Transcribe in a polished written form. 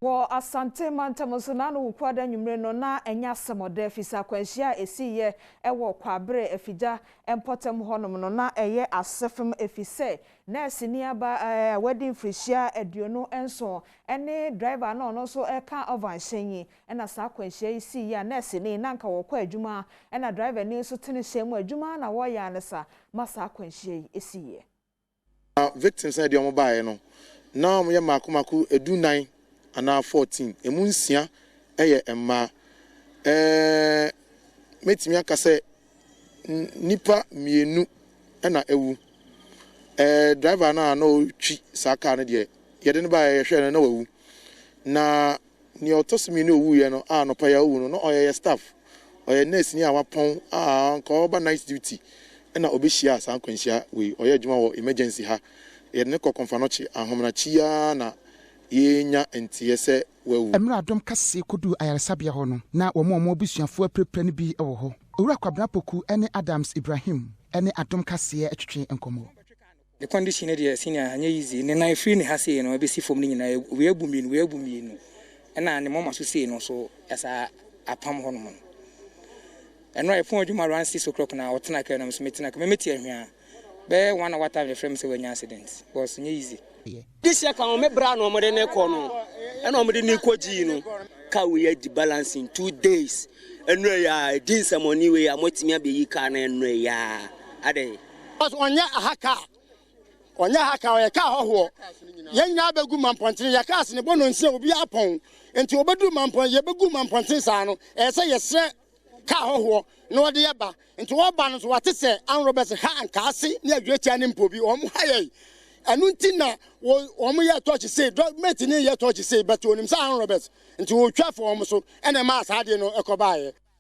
Wɔ Asante mantam nso, n'ano Wukuada anwummere no na ɛnyɛ asɛm ɔda, efisɛ akwanhyia a esiiɛ wɔ Kwabere Afigya mpɔtam hɔnom no na ɛyɛ asefem, efisɛ nɛɛseni aba a wadi mfirihyia 27 ne driver na ɔno nso ka ɔvan hyɛn yi na saa akwanhyia yi siiɛ a nɛɛseni na anka wɔkɔ adwuma na driver ni nso tene hyɛn mu adwuma na wɔreyɛ ne sa ma saa akwanhyia yi esiiɛ. Victims na deɛ wɔn baeɛ no na wɔn yɛ mako mako 14 anaa 14, emu 6 yɛ mmaa. Mɛtumi aka sɛ nipa 2 na ewu. Driver no a na ɔretwi saa kaa no deɛ, yɛde no baeɛ, yɛhwɛ no na wawu. Na nea ɔtɔ so 2 a owuiɛ no a anɔpa yi a owu no, na ɔyɛ yɛ staff, ɔyɛ nurse ni a wapɔn a nka ɔba night duty ɛna ɔbɛhyia saa nkwanhyia wei. Ɔyɛ adwuma wɔ emergency ha. Yɛde ne kɔ Komfo Anokye ahomakye ara na yɛnya nteɛ sɛ wawu. Mmerɛ Adom Kaseɛ kɔduu ayaresabea hɔ no, na wɔn a wɔn abusuafoɔ apirapira no bi wɔ hɔ. Owura Kwabena Poku ne Adams Ibrahim ne Adom Kaseɛ twetwe nkɔmmɔ. The condition no deɛ, senior, anyɛ easy. Ne nan firi ne ha sei no ɛbɛsi fam no nyinaa, wei abu mmienu, wei abu mmienu, ɛna ne mɔma so sei no so ɛsa apam hɔ nom no. Ɛno a yɛpɔn adwuma around 6 o'clock na ɔtena kaa nam so, metena kaa mɛmɛti ahwia bɛyɛ one hour time, yɛfrɛ me sɛ wanya accident because nyɛ easy. This year ka wɔn bra na wɔde ne kɔ no, ɛna wɔde ne kɔ gyii no. Kaa wei adi balance in 2 days. Ɛnura yi a ɛdi nsɛmɔni wei a mɔtumi abɛyi kaa no ɛnura yi a adɛn. Ɔnyɛ aha kaa, ɔnyɛ ha kaa, ɔyɛ kaa hɔhoɔ. Yɛn nyinaa bɛgu Mampɔntene. Yɛ kaa sene bɔ no nsia, obi apɔn nti wɔbɛduru Mampɔn, yɛbɛgu Mampɔntene saa no, ɛyɛ sɛ yɛsrɛ kaa hɔhoɔ na wɔde yɛ ba. Nti wɔba no so, wɔate sɛ armed robbers ha Ankaase ne Adwiratia ne mpo bi wɔn ha yɛ. Ɛno nti na wɔn yɛ tɔɔkye sei, mate ne yɛ tɔɔkye sei, bɛtɛ onim sɛ armed robbers nti wɔtwa fɔ wɔn so, ɛna ɛmaa saa adeɛ no ɛkɔ baayɛ.